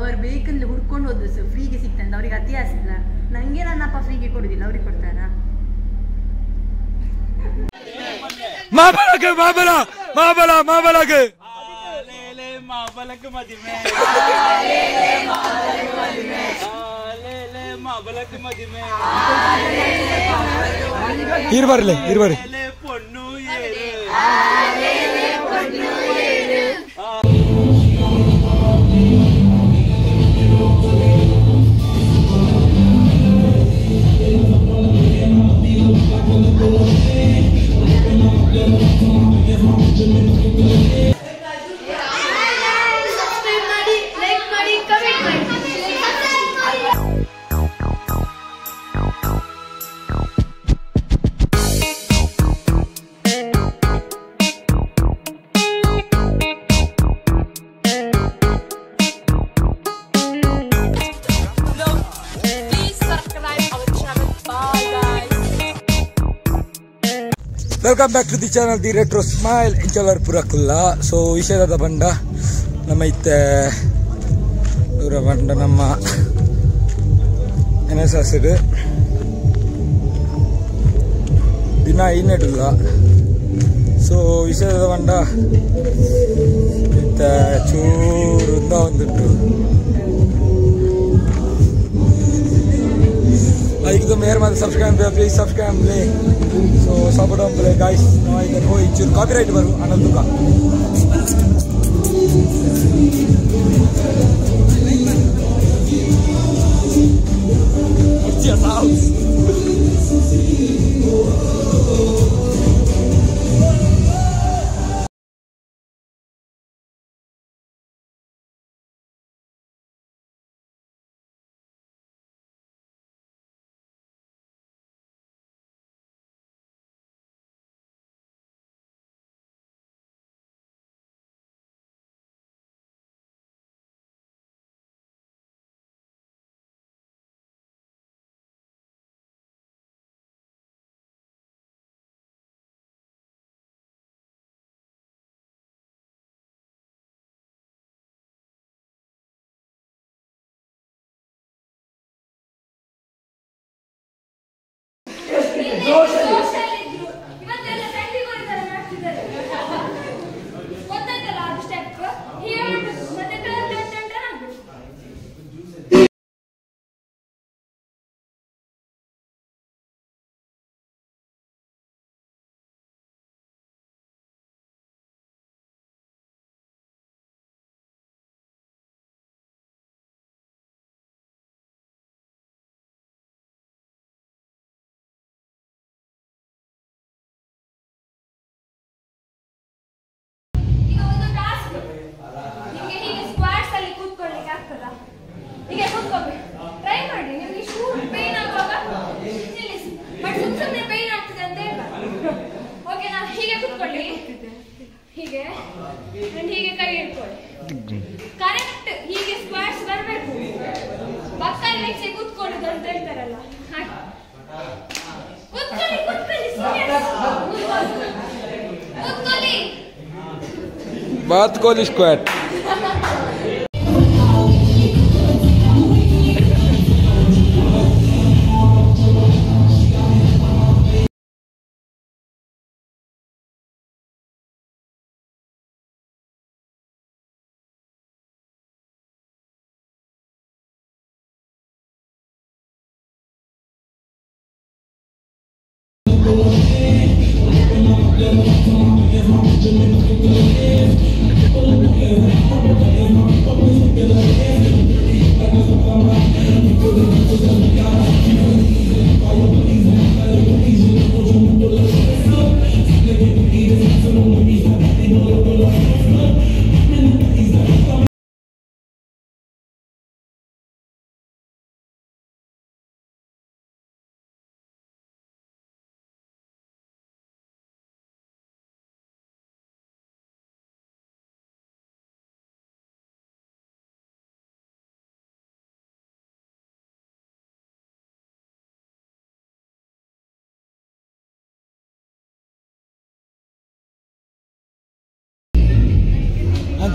ಅವರು ಬೇಕಂದ್ರೆ ಹುಡ್ಕೊಂಡು ಹೋದ್ರು ಸರ್ ಫ್ರೀಗೆ ಸಿಗ್ತಂತ ಅವ್ರಿಗೆ ಅತಿ ಆಸೆ ಇಲ್ಲ. ನನಗೆ ನನ್ನಪ್ಪ ಫ್ರೀಗೆ ಕೊಡುದಿಲ್ಲ, ಅವ್ರಿಗೆ ಕೊಡ್ತಾರಾ? ಮಾಬಲಕ ಮಾಬಲ ಮಾಬಲ ಮಾಬಲಕ ಇರ್ಬರ್ಲೆ ಇರ್ಬರ್ಲಿ. ಸಬ್ಸ್ಕ್ರೈಬ್ ಮಾಡಿ, ಲೈಕ್ ಮಾಡಿ, ಕಮೆಂಟ್ ಮಾಡಿ. Please subscribe our channel. Bye guys. Welcome back to the channel the retro smile ಇಂಚಲರ್ ಪುರಕುಲ್ಲ. So ವಿಷಯದ ಬಂಡ ನಮ್ಮ ಇತ್ತೆ ದೂರ ಬಂಡ ನಮ್ಮ ಎನ್ ಎಸ್ ಎಸ್ ದಿನ ಇನ್ನೆಡುಲ್ಲ. ಸೊ ವಿಷಯದ ಬಂಡ ಇತ್ತೆ ಚೂರು ಒಂದುಂಟು. ಐದು ಮೇರ್ ಮಾತ್ರ ಸಬ್ಸ್ಕ್ರೈಬ್ ಪ್ಲೀಸ್ ಸಬ್ಸ್ಕ್ರೈಬ್ ಪ್ಲೇ. ಸೊ ಸಪೋರ್ಟ್ ಪ್ಲೇ ಗಾಯ್ಸ್. ನಾವು ಈಗ ಹೋಗಿ ಚೂರು ಕಾಪಿರೈಟ್ ಬರು ಅನ್ನೋದು. ಇವತ್ತೆಲ್ಲ ಫ್ರೆಂಡಿಗೆ ತರ ಮಾಡ್ತಿದ್ದಾರೆ ಗೊತ್ತಾಯ್ತಲ್ಲ? ಅದು ಸ್ಟೆಪ್ ಹೀಗೆ ಮಾಡ್ಬೇಕು, ಮತ್ತೆ ಟರ್ನ್ ಟರ್ನ್ ಟರ್ನ್ ಟರ್ನ್ ಆಗ್ಬೇಕು. ಈಗ ಒಂದು ಟಾಸ್ಕ್ ನಿಮಗೆ, ಹೀಗೆ ಸ್ಕ್ವಾಟ್ಸ್ ಅಲ್ಲಿ ಕೂತ್ಕೊಳ್ಳಿಕ್ಕೆ ಆಗ್ತದಾ? ಹೀಗೆ ಕೂತ್ಕೋಬೇಕು, ಟ್ರೈ ಮಾಡಿ. ನಿಮ್ಗೆ ಶೂ ಪೇನ್ ಆಗುವಾಗ ನಿಲ್ಲಿಸಿ, ಬಟ್ ಸುಮ್ ಸುಮ್ಮನೆ ಪೇನ್ ಆಗ್ತದೆ ಅಂತ ಹೇಳ್ಬಾರ್ದು, ಓಕೆನಾ? ಹೀಗೆ ಕೂತ್ಕೊಳ್ಳಿ, ಹೀಗೆ ಅಂಡ್ ಹೀಗೆ ಕೈ ಹಿಡ್ಕೊಳ್ಳಿ. ಕರೆಕ್ಟ್ ಹೀಗೆ ಸ್ಕ್ವಾಟ್ಸ್ ಬರಬೇಕು. ಬಕ್ಕಲ್ ಮೆಚ್ಚಿ ಕೂತ್ಕೊಳ್ಳೋದು ಅಂತ ಹೇಳ್ತಾರಲ್ಲ ಹಾಗೆ. ಕೂತ್ಕೊಳ್ಳಿ ಕೂತ್ಕೊಳ್ಳಿ ಸುಮ್ನೆ ಕೂತ್ಕೊಳ್ಳಿ. ಬಾತ್ ಕೋಲಿ ಸ್ಕ್ವಾಟ್.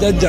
ಜಜ್ಜ.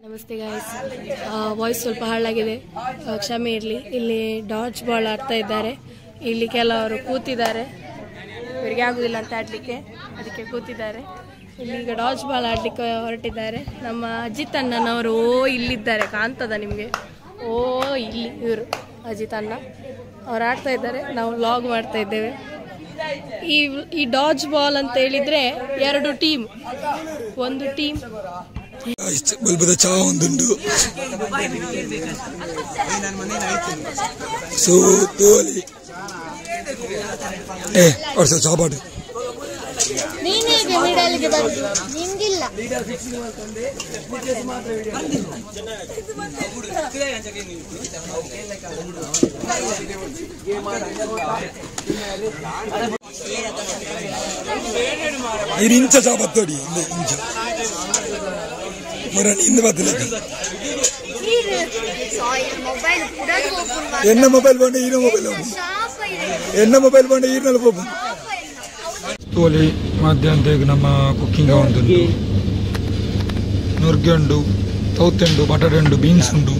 ನಮಸ್ತೆ ಗಾಯ್ಸ್, ವಾಯ್ಸ್ ಸ್ವಲ್ಪ ಹಾಳಾಗಿದೆ, ಕ್ಷಮೆ ಇರಲಿ. ಇಲ್ಲಿ ಡಾಡ್ಜ್ ಬಾಲ್ ಆಡ್ತಾ ಇದ್ದಾರೆ. ಇಲ್ಲಿ ಕೆಲವರು ಕೂತಿದ್ದಾರೆ, ಇವರಿಗೆ ಆಗುದಿಲ್ಲ ಅಂತ ಆಡಲಿಕ್ಕೆ, ಅದಕ್ಕೆ ಕೂತಿದ್ದಾರೆ. ಇಲ್ಲಿ ಈಗ ಡಾಡ್ಜ್ ಬಾಲ್ ಆಡಲಿಕ್ಕೆ ಹೊರಟಿದ್ದಾರೆ. ನಮ್ಮ ಅಜಿತ್ ಅಣ್ಣನವರು ಓ ಇಲ್ಲಿದ್ದಾರೆ, ಕಾಣ್ತದ ನಿಮಗೆ? ಓ ಇಲ್ಲಿ ಇವರು ಅಜಿತ್ ಅಣ್ಣ ಅವ್ರು ಆಡ್ತಾ ಇದ್ದಾರೆ, ನಾವು ವ್ಲಾಗ್ ಮಾಡ್ತಾ ಇದ್ದೇವೆ. ಈ ಈ ಡಾಡ್ಜ್ ಬಾಲ್ ಅಂತ ಹೇಳಿದ್ರೆ ಎರಡು ಟೀಮ್, ಒಂದು ಟೀಮ್ ಬಲ್ಬದ ಚಾ ಒಂದುಂಡು ಸೊ ತೋಲಿ ಏ ವರ್ಷ ಚಾಪಾಡು ಇಂಚ ಚಾಪತ್ತೋಡಿ ಇಂಚ ಇಂದ ಎನ್ನ ಮೊಬೈಲ್ ಬಂಡ ಈನ ಮೊಬೈಲ್ ಎನ್ನ ಮೊಬೈಲ್ ಬಂಡ ಈರ್ನಲ್ಲ ಪೋಪು ತೋಲಿ ಮಧ್ಯಾಹ್ನ ನಮ್ಮ ಕುಕ್ಕಿಂಗ್ ಒಂದುಂಡು ನುರ್ಗೆ ಉಂಡು ಸೌತೆ ಉಂಡು ಬಟಾಟೆ ಉಂಡು ಬೀನ್ಸ್ ಉಂಡು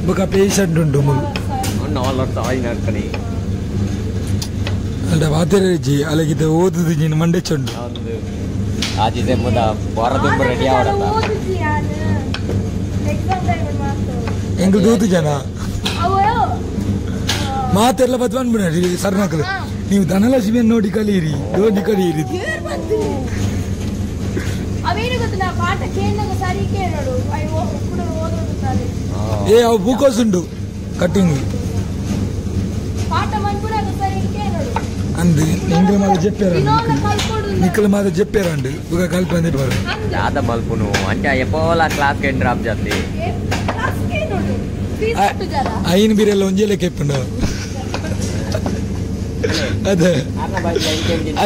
ಬೊಕ ಪೇಷಂಟ್ ಉಂಡು ಮುಲು ಅಲ್ಲ ವಾತೆರೆಜಿ ಅಲಗಿದ್ದ ಓದುದು ನೀನು ಮಂಡೆ ಚಂಡು ಆಜಿದೆ ಮುದ ವಾರದೊಂಬ ರೆಡಿ ಆವಡತ ಎಂಗ್ ದೂತು ಜನ ಮಾತೆಲ್ಲ ಬದ್ವಾನ್ ಬಿಡಿ ಸರ್ನಕಲು ನೀವು ಧನಲಕ್ಷ್ಮಿಯನ್ನು ನೋಡಿ ಕಲಿಯಿರಿ ನೋಡಿ ಕಲಿಯಿರಿ ಅವೇನು ಗೊತ್ತಿಲ್ಲ ಪಾಠ ಕೇಳಿದಾಗ ಸರಿ ಕೇಳೋಡು ಏ ಅವು ಬೂಕೋಸ್ ಉಂಡು ಕಟ್ಟಿಂಗ್ ಪಾಠ ಮನ್ಪುನಾಗ ಸರಿ ಕೇಳೋಡು ಅಂದು ಎಂಗ್ಲ ಮಾತ ಜೆಪ್ಪೇರ ನಿಕ್ಕಲ ಮಾತ ಜೆಪ್ಪೇರಂಡು ಬುಗ ಕಲ್ಪ ಅಂದೆ ಬರ ದಾದ ಮಲ್ಪುನು ಅಂಚ ಎಪೋಲ ಕ್ಲಾಸ್ ಗೆ ಡ್ರಾಪ್ ಜಾತಿ ಐನ್ ಬಿರೆಲ್ಲ ಒಂಜೆಲೆ ಕೆಪ್ಪುಂಡು ಅದೇ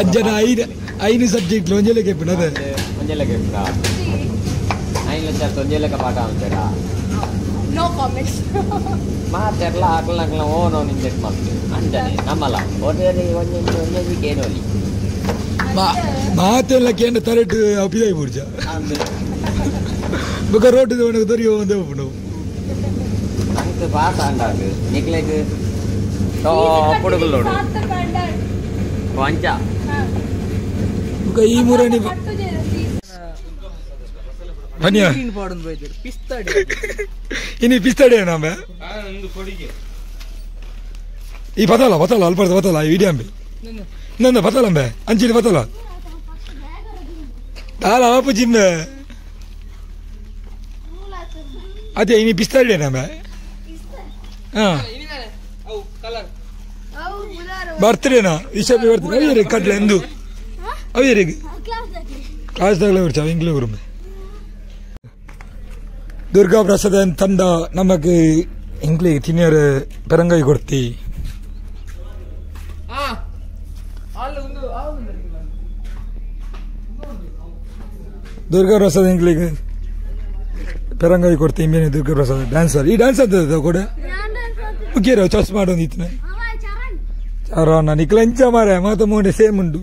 ಅಜ್ಜನ ಐನ್ ಐನು ಸಬ್ಜೆಕ್ಟ್ ಒಂಜೆಲೆ ಕೆಪ್ಪುಂಡು ಅದೇ ಒಂಜೆಲೆ ಕೆಪ್ಪುಂಡ ಐನ್ ಲಕ್ಷ ಒಂಜೆಲೆಕ ಪಾಠ ಅಂತೀರಾ ನೋ ಕಾಮೆಂಟ್ಸ್ ಮಾತೆರ್ಲ ಆಕಲ ನಕಲ ಓ ನೋ ನಿಂಜೆಟ್ ಮಲ್ತು ಅಂಜನೆ ನಮ್ಮಲ ಒಂಜೆ ಒಂಜೆ ಒಂಜೆ ಕೇನೋಲಿ ಮಾತೆಲ್ಲ ಕೇಂದ್ರ ತರಟು ಅಪಿದಾಯಿ ಪೂರ್ಜ ಬೊಕ ರೋಡ್ ಉನకు ದೊರಿಯೋ ಒಂದೇ ಉಪ್ಪುಂಡು ಅಂಕ ಪಾಸ್ ಆಂಡಾಗ ನಿಕ್ಲೆಗ್ ಟಾಪ್ ಹುಡುಗಲೋಡು ಕೊಂಚ ಬೊಕ ಈ ಮುರಣಿ ಬನ್ನಿಯ ಇನಿ ಪಿಸ್ತಾಡೆ ನಾಮೆ ಈ ಪತಲ ಪತಲ ಅಲ್ಪರ್ದ ಪತಲ ಈ ವಿಡಿಯೋ ಅಂಬೆ ನಂದ ಪತಲ ಅಂಬೆ ಅಂಚಿನ ಪತಲ ತಾಲ ಆಪು ಜಿಮ್ಮೆ ಅದೇ ಇನಿ ಪಿಸ್ತಾಡೆ ನಾಮೆ ಹಾ ಬರ್ತ್ಡೇನಾ ವಿಷಯ ಬರ್ತ್ಡೇ ಅಯ್ಯರಿ ಕಟ್ಲೆ ಎಂದು ಅಯ್ಯರಿಗೆ ಕ್ಲಾಸ್ ದಾಗಲೇ ಬರ್ತಾವೆ ಇಂಗ್ಲೀಷ್ ರೂಮ್ ದುರ್ಗಾ ಪ್ರಸಾದ ತಂದ ನಮಗೆ ಇಂಗ್ಲಿ ತಿನ್ನಿಯರ ಪೆರಂಗಾಯಿ ಕೊಡ್ತಿ ದುರ್ಗಾ ಪ್ರಸಾದ ಇಂಗ್ಲಿಗೆ ಪೆರಂಗಾಯಿ ಕೊಡ್ತಿ ಇಂಬೇನೆ ದುರ್ಗಾ ಪ್ರಸಾದ ಡ್ಯಾನ್ಸರ್ ಈ ಡ್ಯಾನ್ಸ್ ಅಂತ ಕೂಡ ಮುಖ್ಯ ಚಸ್ ಮಾಡೋದು ಇತ್ತನೆ ಚರಣ ನಿಕ್ಲಂಚ ಮಾರೆ ಮಾತ ಮೋನೆ ಸೇಮ್ ಉಂಡು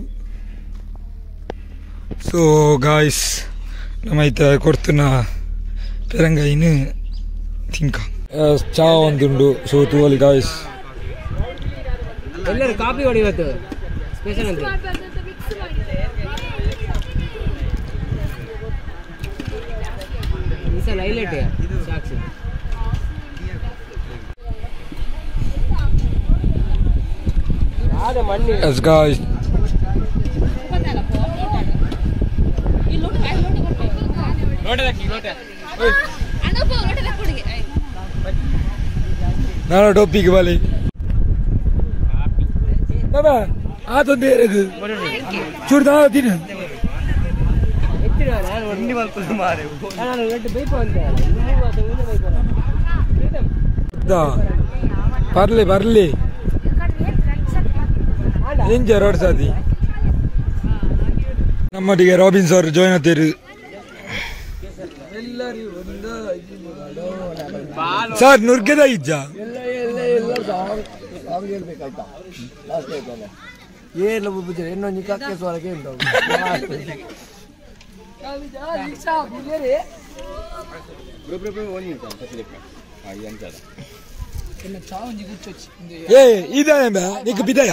ಸೊ ಗಾಯ್ಸ್ ನಮ್ಮೈತ ಕೊಡ್ತುನ ಪೆರಂಗಾಯಿನ ತಿಂಕ ಚಾ ಒಂದುಂಡು ಸೊ ತೂವಲಿ ಗಾಯ್ಸ್ ಎಲ್ಲರೂ ಕಾಫಿ ಹೊಡಿವತ್ತು ಸ್ಪೆಷಲ್ ಅಂತ ಈ ಸಲ ಹೈಲೈಟ್ ಸಾಕ್ಷಿ Yes guys. ನಾನು ಟೊಪ್ಪಿಗೆ ಬಲಿ ಬಾಬಾ ಆತೊಂದು ಏರದು ಚೂರು ದಾವ ತಿನ್ನು ಬರ್ಲಿ ಬರ್ಲಿ ಎಂಜ ರೋಡ್ ಸಾದಿ ನಮ್ಮೊಟ್ಟಿಗೆ ರಾಬಿನ್ ಸರ್ ಜಾಯ್ನ್ ಆಗ್ತೀರಿ ಸರ್ ನುರ್ಗೆದ ಇಜ್ಜ ಏ ಇದಾಯ ನಿಕ್ ಬಿದಯ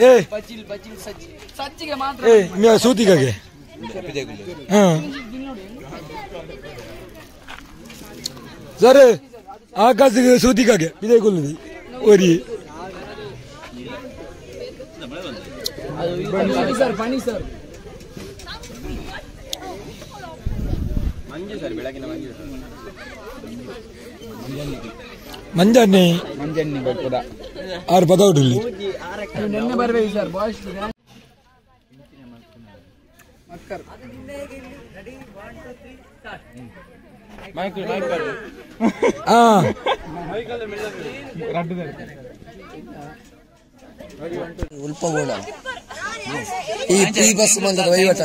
ಏ ಏ ಸೂತಿಗಾಗೆ ಸರ್ ಆಕಾಶ ಸೂತಿಗಾಗೆ ಬಿದಯ ಕೊಲ್ಲುದಿ ಒರಿ ಮಂಜನ್ನಿ ಮಂಜನ್ನಿ ಬಪ್ಪದ ಆರು ಪದ ಉಡ್ಲಿ ನಿನ್ನೆ ಬರಬೇಕು ಸರ್ ಬಾಯ್ಸ್ ಉಲ್ಪಗೋಣ ಈ ಫ್ರೀ ಬಸ್ ಬಂದದ ವಹಿವಾಟ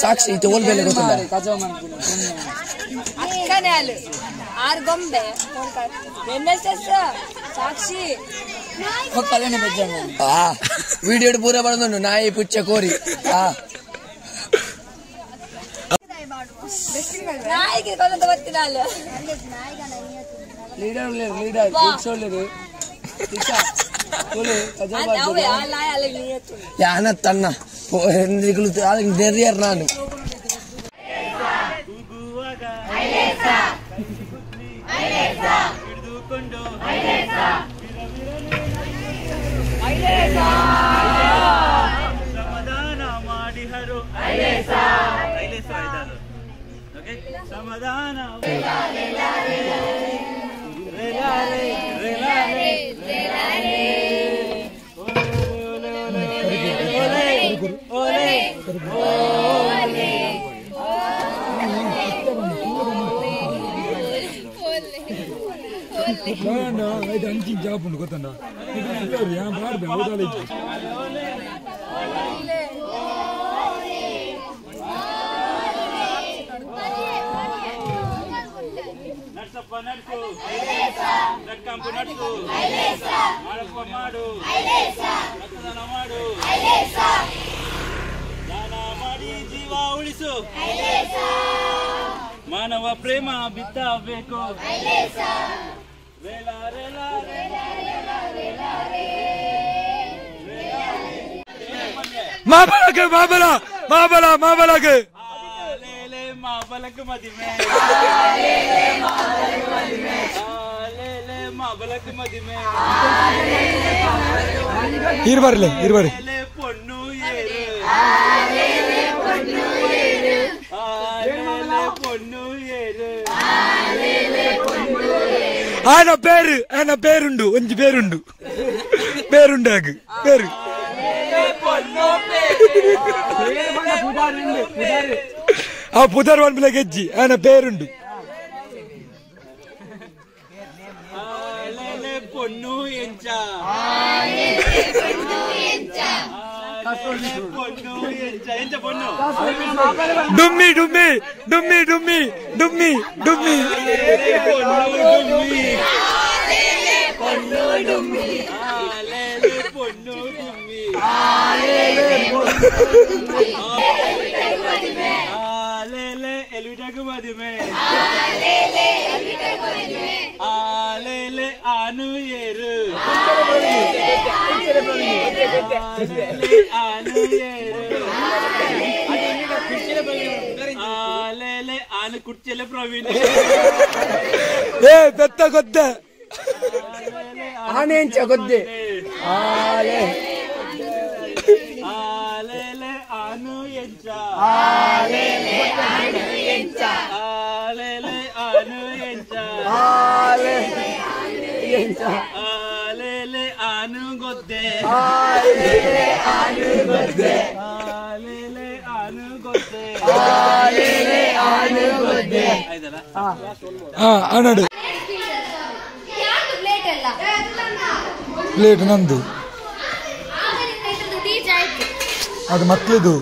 ಸಾಕ್ಷಿ ಇದು ಓಲ್ ಬೆಲೆ ಗೊತ್ತಿಲ್ಲ ಆರು ಗೊಂಬೆ ಎನ್ಎಸ್ಎಸ್ ಸಾಕ್ಷಿ ಆ ವಿಡಿಯೋ ಪೂರ ಬಂದು ನಾಯಿ ಪುಚ್ಚ ಕೋರಿ ಆ ನಾಯಿಗೆ ಕೊಲ್ಲದ ಬರ್ತಿಲ್ಲ ಲೀಡರ್ ಲೀಡರ್ ಯಾನ ತನ್ನ ದೆರ್ರಿಯರ್ ನಾನು ಸಮಾಧಾನ ಮಾಡಿಹರು ಸಮಾಧಾನ ಅಂಚಿನ ಜಾಬ್ ಉಂಡು ಗೊತ್ತಂಡ ನಡ್ಸಪ್ಪ ನಡ್ಸು, ನಡ್ಕಂಪು ನಡ್ಸು, ಮಾಡಪ್ಪ ಮಾಡು, ರಕ್ತದಾನ ಮಾಡು, ದಾನ ಮಾಡಿ ಜೀವ ಉಳಿಸು, ಮಾನವ ಪ್ರೇಮ ಬಿತ್ತಬೇಕು. ಮಾಬಲಕ ಮಾಬಲ ಮಾಬಲ ಮಾಬಲಕ ಮಾಬಲಕ ಮದಿಮೆ, ಮಾಬಲಕ ಮದಿಮೆ. ಇರ್ಬರ್ಲೆ ಇರ್ಬರ್ರಿ. ಪೊಣ್ಣು ಏರು, ಪೊಣ್ಣು ಏರು. ಆನ പേര് ಆನ പേരുണ്ട് ಒಂಜಿ പേരുണ്ട് പേരുണ്ട് ಆಗ പേര് ಆ ಪುದರ್ ಒನ್ ಬಿಲೆ ಗೆಜ್ಜಿ ಆನ പേരുണ്ട്. പൊണ്ണു ಎಂಚ, പൊണ്ണു ಎಂಚ, ಎಂಚ പൊണ്ണു. ಡುಮ್ಮಿ ಡುಮ್ಮಿ ಡುಮ್ಮಿ ಡುಮ್ಮಿ ಡುಮ್ಮಿ ಡುಮ್ಮಿ. പൊണ്ണു ಡುಮ್ಮಿ, പൊണ്ണു ಡುಮ್ಮಿ. ಎಲ್ವಿಟಗು ಮದುವೆ, ಆಲೇಲೆ ಆನು ಏರು, ಆನು ಏರು, ಆಲೇಲೆ ಆನು ಕುರ್ಚಿಯಲ್ಲೇ ಪ್ರವೀಣ್. ಏ ಬೆತ್ತ ಗೊದ್ದೆ ಆನೆ ಎಂಚ ಗೊದ್ದೆ ಆಲೆ ಆಲೇಲೆ ಆನು ಎಂಚ, ಆಲೇಲೆ ಆನು ಎಂಚ, ಆಲೇಲೆ ಆನು ಎಂಚ, ಆಲೇಲೆ ಆನು ಗೊದ್ದೆ. ಗೊದ್ದೆ ಆಲೇಲೆ ಆನು ಗೊದ್ದೆ ಆಲೇಲೆ ಆನು ಗೊದ್ದೆ ಆಲೇಲೆ ಆನು ಗೊದ್ದೆ ಆಯ್ತಲ್ಲ. ಹಾ ಆನಡು ಯಾರ್ದು ಪ್ಲೇಟ್ ಅಲ್ಲ ಪ್ಲೇಟ್ ನಂದು ಅದು ಮಕ್ಕಳದು.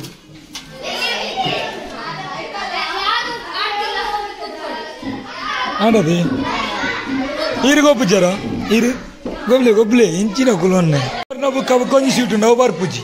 ಆಡದೆ ಈರು ಗೊಪ್ಪುಜಾರ ಈರು ಗೊಬ್ಲೆ ಗೊಬ್ಲೆ ಇಂಚಿನ ಕುಲೊನ್ನೆ ಬುಕ್ಕ ಕೊಂಜಿ ಸೀಟು ನಾವು ಬರ್ಪುಜಿ.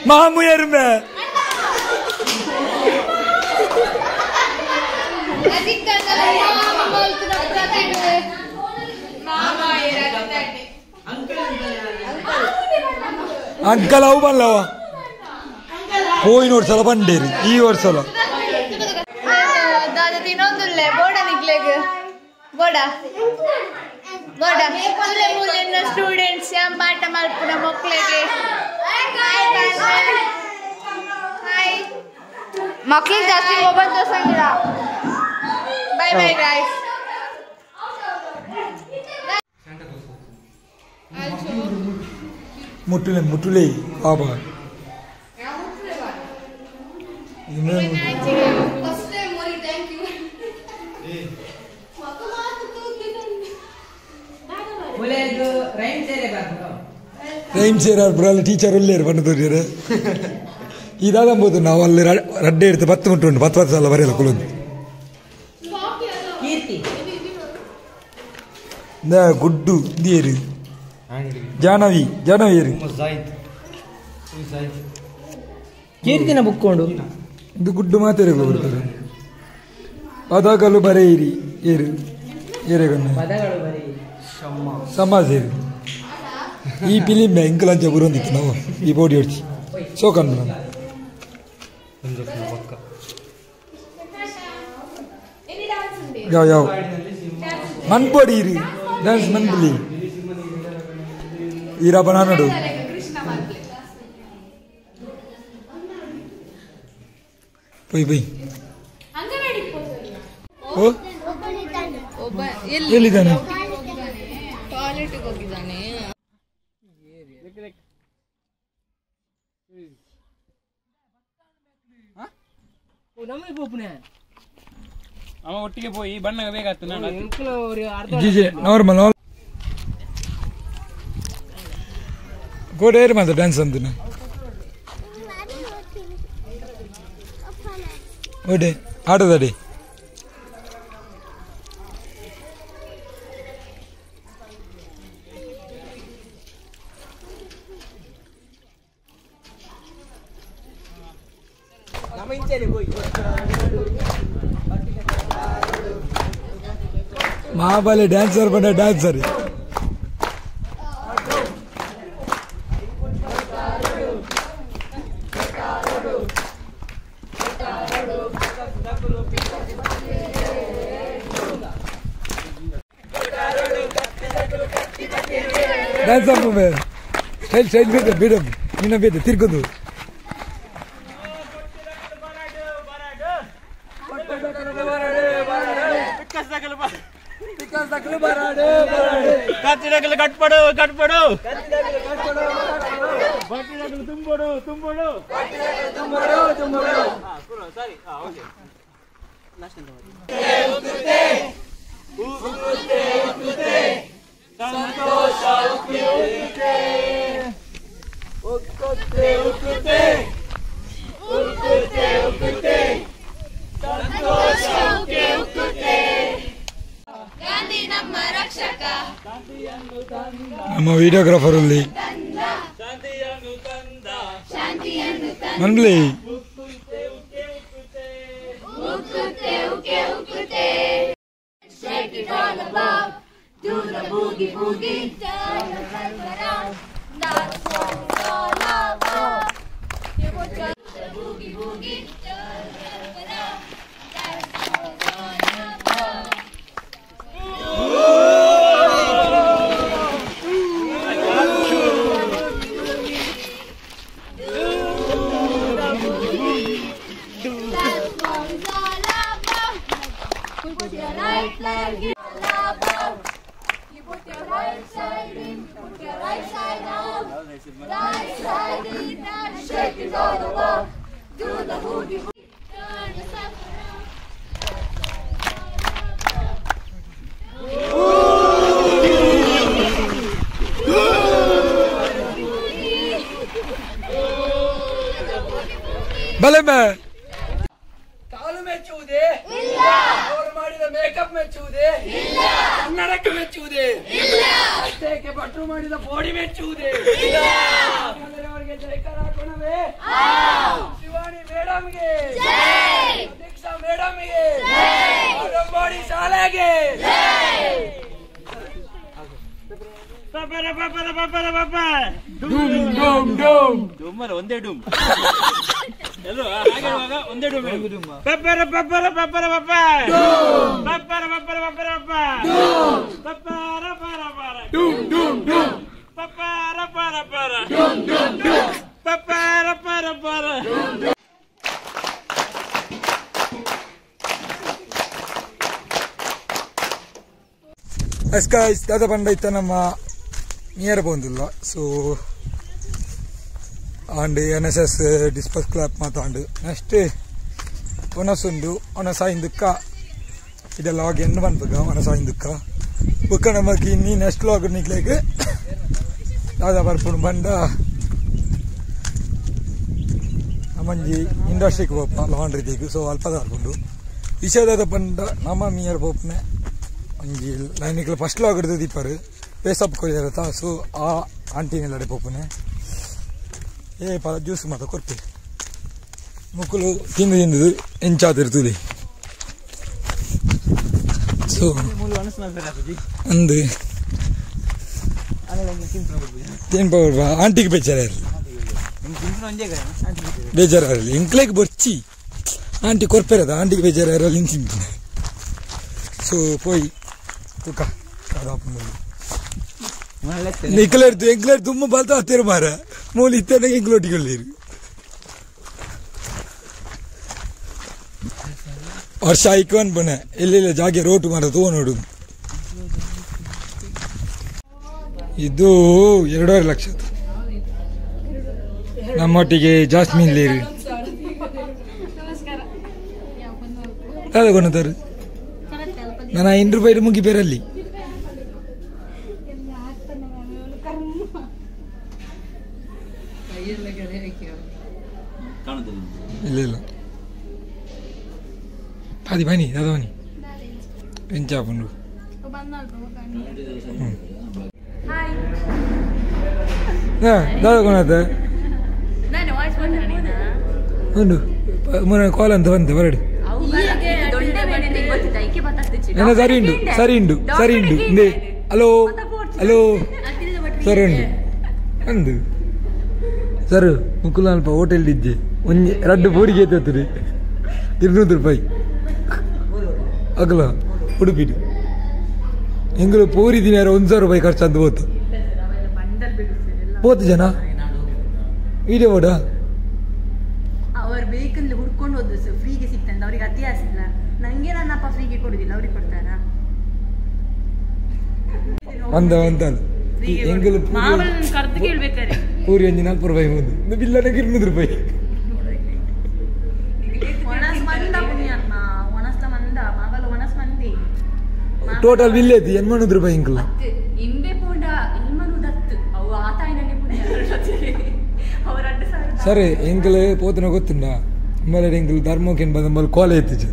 ಮಾಮು ಎರ್ಮೆ ಅಂಕಲ್ ಅವು ಬಲ್ಲವ ಹೋಯಿನ ವರ್ಷಲ ಬಂಡೇರಿ ಈ ವರ್ಷಲ ದಾದ ತಿನ್ನೊಂದುಲ್ಲೆ ಬೋಡ ನಿಕ್ಲೆಗ್ ಬೋಡ ಬೋಡ ಮೂಲೆ ಮೂಲೆನ ಸ್ಟೂಡೆಂಟ್ಸ್ ಯಾಂ ಪಾಠ ಮಲ್ಪುನ ಮಕ್ಕಳಿಗೆ ಹಾಯ್ ಮಕ್ಕಳಿಗೆ ಜಾಸ್ತಿ ಮೊಬೈಲ್ ತೋರ್ಸಂಗಿಲ್ಲ. Bye bye guys. ಮುಟ್ಟುಲೆ ಮುಟ್ಟುಲೆ ಬಾಬಾ ರೈಮ್ ಸೇರಾರ್ ಬರಲ್ಲ ಟೀಚರ್ ಒಲ್ಲೇರು ಬಣ್ಣ ತೋರಿಯರು ಇದಾದಂಬೋದು ನಾವು ಅಲ್ಲಿ ರಡ್ಡೆ ಇಡ್ತು 10 ಮುಟ್ಟು ಉಂಟು 10 10 ಸಲ ಬರೆಯಲ್ಲ ಕುಲೊಂದು ಗುಡ್ಡು ಇಂದಿಯರು ಜಾನವಿ ಜಾನವಿ ಏರು ಕೀರ್ತಿನ ಬುಕ್ಕೊಂಡು ಇದು ಗುಡ್ಡು ಮಾತೇರು ಬರ್ತಾರೆ. ಪದಗಳು ಬರೆಯಿರಿ ಏರು ಏರೆಗನ್ನು ಸಮಾಜ ಏರು ಈ ಫಿಲಿಮ್ ಇಂಕಲಂಚ ಬುರೊಂದಿತ್ತು ನಾವು ಈ ಬೋಡಿ ಹೊಡ್ಚಿ ಸೋಕನ್ ಯಾವ ಯಾವ ಮನ್ಪೊಡಿ ಇರಿ ಡ್ಯಾನ್ಸ್ ಮನ್ಪುಲಿ ಈರಪ್ಪ ನಾನೋಡು ಪೊಯ್ ಪೊಯ್ ಓ ಎಲ್ಲಿದ್ದಾನೆ? ಟಾಯ್ಲೆಟ್ಗೆ ಹೋಗಿದ್ದಾನೆ. ಅವ ಒಟ್ಟಿಗೆ ಪೋಯಿ ಬಣ್ಣ ಬೇಕಾಗ್ತದೆ. ಜಿ ನಾರ್ಮಲ್ ಗೋಡೆ ಮಾತ್ರ ಡ್ಯಾನ್ಸ್ ಅಂತೀನಿ ಓಡೆ ಆಟದಡಿ ಮಹಾಬಲಿ ಡ್ಯಾನ್ಸರ್ ಬಂದ ಡ್ಯಾನ್ಸರ್. ಡ್ಯಾನ್ಸ್ ಸ್ಟೈಲ್ ಸ್ಟೈಲ್ ಬೇಡ ಬೇಡ ನಿನ್ನ ಬೇಡ ತಿರ್ಗೋದು. ಕಟ್ಪಡು ಕಟ್ಪಡು ತುಂಬಡು ತುಂಬಡು ಸರಿ ಓಕೆ. ಸಂತೋಷ ಉಕ್ಕುತ್ತೆ ಉಕ್ಕುತ್ತೆ ಉಕ್ಕುತ್ತೆ ಉಕ್ಕುತ್ತೆ ಸಂತೋಷ ಉಕ್ಕುತ್ತೆ. ಗಾಂಧಿ ನಮ್ಮ ರಕ್ಷಕ, ನಮ್ಮ ವಿಡಿಯೋಗ್ರಾಫರ್ ಅಲ್ಲಿ ಮನ್ಲಿ Do the boogie boogie, turn yourself around. That's what it's all about. boogie. Turn yourself around. That's what it's all about. That's what it's all about. Put your right leg in. All about. You put your right side in, put your right side out. Right side in and shake it all over. Do the boogie boogie. Turn yourself around. ಬಲಮೆ ಕಾಲು ಮೆಚ್ಚುವುದೇ ಇಲ್ಲ, ಅವರು ಮಾಡಿದ make-up ಮೆಚ್ಚುವುದೇ ಇಲ್ಲ, ಕನ್ನಡಕ್ಕೆ ಮೆಚ್ಚುವುದೇ ಇಲ್ಲ, ಅಷ್ಟೇಕೆ ಭಟ್ರು ಮಾಡಿದ ಬಾಡಿ ಮೆಚ್ಚುವುದೇ ಇಲ್ಲ. ಹಾಗಾದರೆ ಅವರಿಗೆ ಜೈಕಾರ ಹಾಕೋಣವೇ? ಶಿವಾನಿ ಮೇಡಮ್ಗೆ, ದೀಕ್ಷಾ ಮೇಡಮ್ಗೆ, ಆರಂಭಾಡಿ ಶಾಲೆಗೆ. ಡೂಮ್ ಡೂಮ್ ಡೂಮ್ ಡೂಮರ್ ಒಂದೇ ಡೂಮ್ ಎಲ್ಲರೂ ಹಾಗೆ ಇರುವಾಗ ಒಂದೇ ಡೂಮ್ ಪಪ್ಪರ ಪಪ್ಪರ ಪಪ್ಪರ ಪಪ್ಪ ಪಪ್ಪರ ಪಪ್ಪರ ಪಪ್ಪರ ಪಪ್ಪ ಪಪ್ಪರ ಪರ ಪರ ಡೂಮ್ ಡೂಮ್ ಡೂಮ್ ಪಪ್ಪರ ಪರ ಪರ ಡೂಮ್ ಡೂಮ್ ಡೂಮ್ ಪಪ್ಪರ ಪರ ಪರ. ಎಸ್ ಗೈಸ್, ದಾದ ಬಂಡೈತ ನಮ್ಮ ನಿಯರ್ ಬಂದಿಲ್ಲ. So and N S S disperse clap ಮಾತಾಂಡು next ಒಣಸುಂಡು ಒಣಸಾಯಿಂದುಕ್ಕ ಇದೆಲ್ಲ ಲಾಗ್ ಎಣ್ಣೆ ಪನ್ಪುಗ ಒಣಸಾಯಿಂದುಕ್ಕ ಬುಕ್ಕ ನಮಕ್ ಇನ್ನಿ ನೆಕ್ಸ್ಟ್ ಲಾಗ್ ನಿಕ್ಲೇಕ್ ದಾದ ಬರ್ಪುಂಡು ಬಂಡ ನಮ್ಮಂಜಿ ಇಂಡಸ್ಟ್ರಿಗೆ ಪೋಪ ಲಾಂಡ್ರಿ ತೀಕ್. ಸೊ ಅಲ್ಪ ಬರ್ಪುಂಡು ವಿಷಯದಾದ ಬಂಡ ನಮ್ಮ ಮಿಯರ್ ಪೋಪನೆ ಒಂಜಿ ಲೈನಿಕ್ಲ ಫಸ್ಟ್ ಲಾಗ್ ಹಿಡಿದು ದೀಪರು ಪೇಸಪ್ ಕೊರಿಯರತ್ತ. ಸೊ ಆ ಆಂಟಿನೆಲ್ಲಡೆ ಪೋಪನೆ ಏ ಪದ ಜ್ಯೂಸ್ ಮಾತ ಕೊರ್ಪಿ ಮುಕ್ಕುಲು ತಿಂದು ತಿಂದು ಎಂಚಾತಿರ್ತದೆ. ಸೊ ಅಂದು ತಿನ್ಪ ಆಂಟಿಗೆ ಬೇಜಾರ ಬೇಜಾರಲ್ಲಿ ಎಂಕ್ಲೇಗ್ ಬೊರ್ಚಿ ಆಂಟಿ ಕೊರ್ಪೆರದ ಆಂಟಿಗೆ ಬೇಜಾರಲ್ಲಿ ತಿಂತೀನಿ. ಸೊ ಪೋಯಿ ತುಕ ನಿಕ್ಲೇರ್ದು ಎಂಕ್ಲೇರ್ ತುಂಬ ಬಲ್ತ ಹತ್ತಿರ ಮಾರ ಮೂಲಿ ಇತ್ತೇ ಎಂಕ್ಲೋಟಿಕೊಳ್ಳಿರು ವರ್ಷ ಐಕು ಅನ್ಪನೆ ಇಲ್ಲ ಜಾಗೆ ರೋಟು ಮಾರ ತೋ ನೋಡು. ಇದು 2.5 ಲಕ್ಷ ನಮ್ಮೊಟ್ಟಿಗೆ ಜಾಸ್ಮಿನ್ ಲೇರಿ ತಗೊಂಡರು. ನಾನು 5 ರೂಪಾಯಿ ಮುಗಿ ಬೇರಲ್ಲಿ ಇಲ್ಲ ಇಲ್ಲ అది బని దాదాని ఎంచాపండు. ಹಾಯ್ ದಾದ ಕೊನತ ನಾನು ವಾಯ್ಸ್ ಬಂದ ಉಂಡು ಮೊನ್ನೆ ಕಾಲ್ ಅಂತ ಬಂತೆ ಬರಡು. ನನ್ನ ಸರಿ ಉಂಡು ಸರಿ ಉಂಡು ಸರಿ ಉಂಡು ಇಂದೆ ಹಲೋ ಹಲೋ ಸರಿ ಉಂಡು ಅಂದು ಸರ್ ಮುಕುಲ ಅಲ್ಪ ಹೋಟೆಲ್ ಇದ್ದೆ ಒಂಜಿ ರಡ್ಡು ಪೂರಿಗೆ ಎತ್ತುತ್ತದೆ 200 ರೂಪಾಯಿ ಅಗಲ ಉಡುಪಿಡು ಎಂಗಳು ಪೂರಿ ದಿನ 1,000 ರೂಪಾಯಿ ಖರ್ಚು ಅಂತ ಹೋತು ಪೋತು ಜನ ವಿಡಿಯೋ ಬೋಡ ಅವರು ಬೇಕಂದ್ರೆ ಹುಡ್ಕೊಂಡು ಹೋದ್ರು ಸರ್ ಫ್ರೀಗೆ ಸಿಗ್ತಂತ ಅವ್ರಿಗೆ ಅತಿ ಆಸೆ ಇಲ್ಲ. ನಂಗೆ ನನ್ನಪ್ಪ ಫ್ರೀಗೆ ಕೊಡುದಿಲ್ಲ ಅವ್ರಿಗೆ ಕೊಡ್ತಾರ ಒಂದ ಒಂದಲ್ಲ ಎಂಗಳು ಕರ್ದು ಕೇಳ್ಬೇಕಾರೆ ಪೂರಿ ಒಂಜಿ 40 ರೂಪಾಯಿ ಬಂದು ಬಿಲ್ಲನಕ್ಕೆ 200 ರೂಪಾಯಿ ಟೋಟಲ್ ಬಿಲ್ ಐತಿ 800 ರೂಪಾಯಿ ಇಂಕಲ ಸರಿ ಎಂಕಲ್ ಪೋತನ ಗೊತ್ತುಂಡ ಆಮೇಲೆ ಎಂಕಲ್ ಧರ್ಮಕ್ಕೆ ಬಂದ ಕಾಲ್ ಐತಿಜು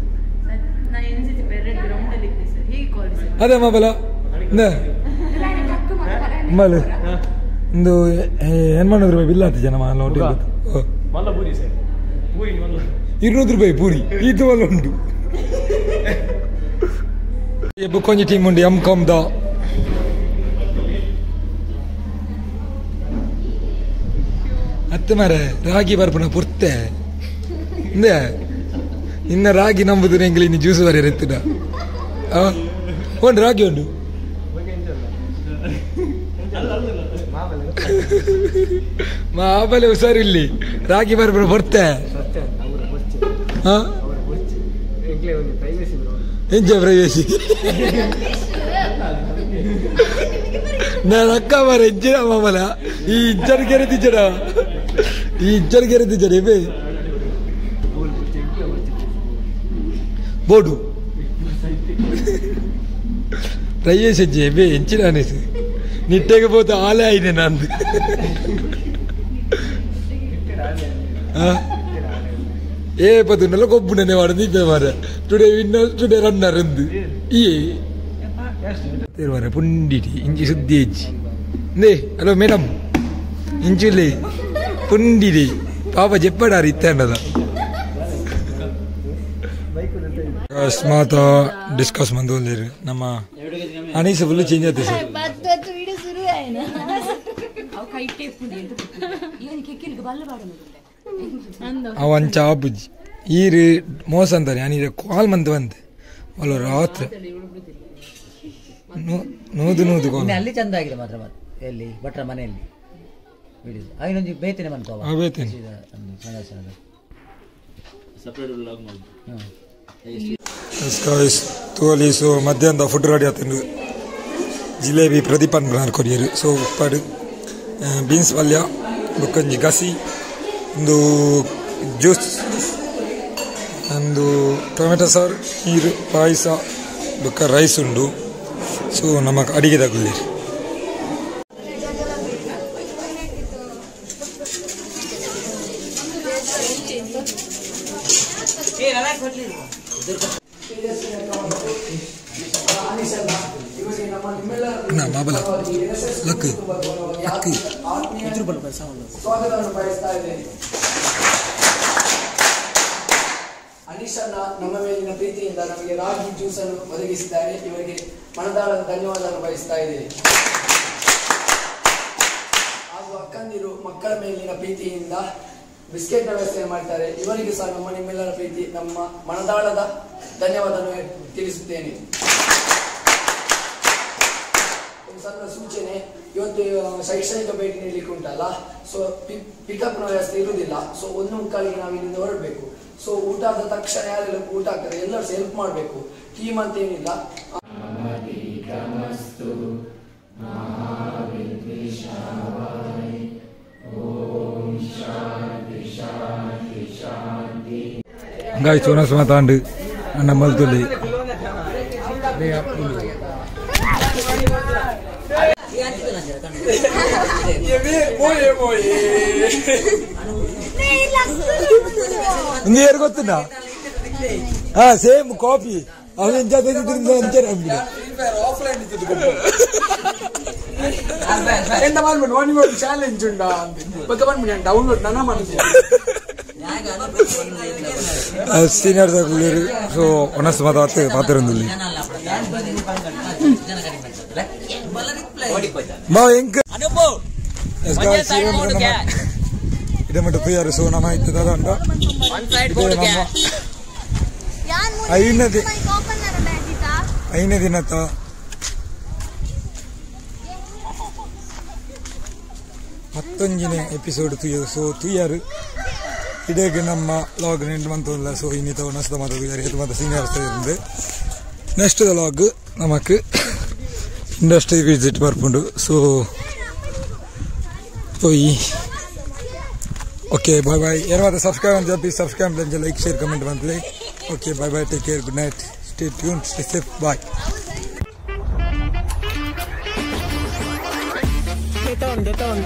ಅದೇ ಮೊಬೈಲ ಮೊಬೈಲ್ ಒಂದು 800 ರೂಪಾಯಿ ಬಿಲ್ ಆಯ್ತು ಜನ ಹೋಟೆಲ್ 200 ರೂಪಾಯಿ ಪೂರಿ ಇದು ಮಲ್ಲ ಉಂಟು. ಬುಕ್ಕೊಂಜಿ ಟೀಮ್ ಉಂಟು ಎಂ ಕಾಮ್ the ಅತ್ತೆ ಮಾರೆ ರಾಗಿ ಬರ್ಪುನ ಪುರ್ತೆ ಇಂದೇ ನಿನ್ನ ರಾಗಿ ನಂಬುದು ಎಂಗ್ಲಿ ಇನ್ನು ಜ್ಯೂಸ್ ಬರೀ ಎತ್ತಿನ ಉಂಡು ರಾಗಿ ಉಂಡು ಮಾಬಲೆ ಹುಷಾರಿಲ್ಲಿ ರಾಗಿ ಬರ್ಬರ ಬರ್ತೆ ಎಂಚ ಪ್ರೈವೇಸಿ ನಾನು ಅಕ್ಕ ಮಾರ ಎಂಚಿನ ಮಾಮಲ ಈ ಇಂಚರ್ ಕೆರೆ ತಿಚ್ಚಡ ಈ ಇಂಚರ್ ಕೆರೆ ತಿಚ್ಚಡ ಬೇ ಬೋಡು ಪ್ರೈವೇಸಿ ಬೇ ಎಂಚಿನ ಅನಿಸು ನಿಟ್ಟೆಗೆ ಪೋತ ಆಲೆ ಆಯ್ನೆ ನಂದು ಏ ಪದುಂಡಲ್ಲ ಕೊಬ್ಬುನೇ ವಾಡ ಮಾರ ಟುಡೇ ವಿನ್ನರ್ ಟುಡೇ ರನ್ನರ್ ಎಂದು ಈ ಮಾರ ಪುಂಡಿಟಿ ಇಂಚಿ ಸುದ್ದಿ ಹೆಚ್ಚಿ ನೇ ಹಲೋ ಮೇಡಮ್ ಇಂಚುಲಿ ಪುಂಡಿಡಿ ಪಾಪ ಜೆಪ್ಪಡಾರ ಇತ್ತಂಡದ ಅಕಸ್ಮಾತ್ ಡಿಸ್ಕಸ್ ಮಂದೋಲ್ಲೇರು ನಮ್ಮ ಅನೀಸ ಫುಲ್ ಚೇಂಜ್ ಆಯ್ತು ಸರ್ ಅವಂಚ ಆಪುಜಿ ಈರು ಮೋಸ ಅಂತಾನೆ ಅನೀರ ಕಾಲ್ ಮಂತ್ ಬಂತೆ ಅಲ್ಲ ರಾತ್ರಿ ನೂದು ನೂದು ಕಾಲ್ ಅಲ್ಲಿ ಚಂದ ಆಗಿದೆ ಮಾತ್ರ ಎಲ್ಲಿ ಭಟ್ರ ಮನೆಯಲ್ಲಿ ಐನೊಂದು ಬೇತೇನೆ ಮನ್ಕೋ ಬೇತೇನೆ ತೋಲಿ ಸೊ ಮಧ್ಯಾಹ್ನದ ಫುಡ್ ರೆಡಿ ಆತಂಡು ಜಿಲೇಬಿ ಪ್ರದೀಪ್ ಅನ್ಬಾರ್ ಕೊರಿಯರು ಸೊ ಉಪ್ಪಾಡು ಬೀನ್ಸ್ ಪಲ್ಯ ಬೊಕ್ಕಂಜಿ ಗಸಿ ಒಂದು ಜ್ಯೂಸ್ ಒಂದು ಟೊಮೆಟೊ ಸಾರು ನೀರು ಪಾಯಸ ಬೊಕ್ಕ ರೈಸ್ ಉಂಡು ಸೊ ನಮಗೆ ಅಡಿಗೆ ತಗೊಳ್ಳಿರಿ ಮಾಬಲ ಲಕ್ ಲಕ್ ಸ್ವಾಗತವನ್ನು ಬಯಸ್ತಾ ಇದ್ದೇನೆ. ಅನೀಶನ್ನ ನಮ್ಮ ಮೇಲಿನ ಪ್ರೀತಿಯಿಂದ ನಮಗೆ ರಾಗಿ ಜ್ಯೂಸ್ ಅನ್ನು ಒದಗಿಸಿದ್ದಾರೆ. ಇವರಿಗೆ ಮನದಾಳದ ಧನ್ಯವಾದವನ್ನು ಬಯಸ್ತಾ ಇದ್ದೇನೆ. ಹಾಗೂ ಅಕ್ಕಂದಿರು ಮಕ್ಕಳ ಮೇಲಿನ ಪ್ರೀತಿಯಿಂದ ಬಿಸ್ಕೆಟ್ ವ್ಯವಸ್ಥೆ ಮಾಡ್ತಾರೆ. ಇವರಿಗೂ ಸಹ ನಮ್ಮ ನಿಮ್ಮೆಲ್ಲರ ಪ್ರೀತಿ ನಮ್ಮ ಮನದಾಳದ ಧನ್ಯವಾದವನ್ನು ತಿಳಿಸುತ್ತೇನೆ. ಒಂದು ಸಣ್ಣ ಸೂಚನೆ, ಇವತ್ತು ಶೈಕ್ಷಣಿಕ ಭೇಟಿ ನೀಡಲಿಕ್ಕೆ ಉಂಟಲ್ಲ, ಸೊ ಪಿಕಪ್ನ ವ್ಯವಸ್ಥೆ ಇರುವುದಿಲ್ಲ. ಸೊ 1:45 ನಾವು ಇಲ್ಲಿಂದ ಹೊರಡಬೇಕು. ಸೊ ಊಟ ಆದ ತಕ್ಷಣ ಯಾರೆಲ್ಲ ಊಟ ಆಗ್ತದೆ ಎಲ್ಲರೂ ಹೆಲ್ಪ್ ಮಾಡಬೇಕು, ಟೀಮ್ ಅಂತ ಏನಿಲ್ಲ. ಗಾಯ್ಸ್ ಒನಸ್ ಮಾತಾಂಡು ಅಣ್ಣ ಮಲ್ತುಲಿ ನೀರು ಗೊತ್ತಿಲ್ಲ. ಹಾ ಸೇಮ್ ಕಾಪಿ ಅವನ್ ಜೊತೆ ಅಂಚೆ ಎಂತ ಮಾಡ್ಬಿಟ್ಟು ಒನ್ ಚಾಲೆಂಜ್ ಉಂಟಾ ಅಂತ ಬಂದ್ಬಿಟ್ಟು ಡೌನ್ಲೋಡ್ ನನ್ನ ಮಾಡಿದ್ದೆ ಸೀನಿಯರ್ ತಗೊಳ್ಳಿರು. ಸೊ ಒನಸ್ ಮಾತಾಡ್ತು ಪಾತಿರಂದುಲ್ಲಿ ಬಾ ಎಂಕ್ ಇದಮಟ್ಟ ತಯಾರು. ಸೊ ನಮ್ಮ ಇತ್ತದ ಉಂಟು ಐನೇ ದಿನತ್ತ ಮತ್ತೊಂಜಿನ ಎಪಿಸೋಡ್ ತುಯ್ಯರು. ಸೊ ತುಯ್ಯಾರು ಇಡೀ ನಮ್ಮ ಲಾಗ್ ನೆಂಟು ಮಂತಲ್ಲ. ಸೊ ಇನ್ನಿತ ಒನಸ್ದ ಮಾತ ತುಯ್ಯಾರು ಇದು ಮಾತ ಸೀನಿಯರ್ ಇருந்து ನೆಕ್ಸ್ಟ್ ಲಾಗ್ ನಮಕ್ ಇಂಡಸ್ಟ್ರಿ ವಿಸಿಟ್ ಬರ್ಪುಂಡು. ಸೊ ಈ ಓಕೆ ಬಾಯ್ ಬಾಯ್. ಏನಾದ್ರು ಸಬ್ಸ್ಕ್ರೈಬ್ ಅಂತ ಪ್ಲೀಸ್ ಸಬ್ಸ್ಕ್ರೈಬ್ ಅಂತ ಲೈಕ್ ಶೇರ್ ಕಮೆಂಟ್ ಮಾಡ್ಲಿ. Okay bye bye, take care, good night, stay tune, stay safe, bye. Deton, deton.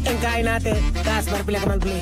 Ang kain natin. Taas, bar pila ka man, play.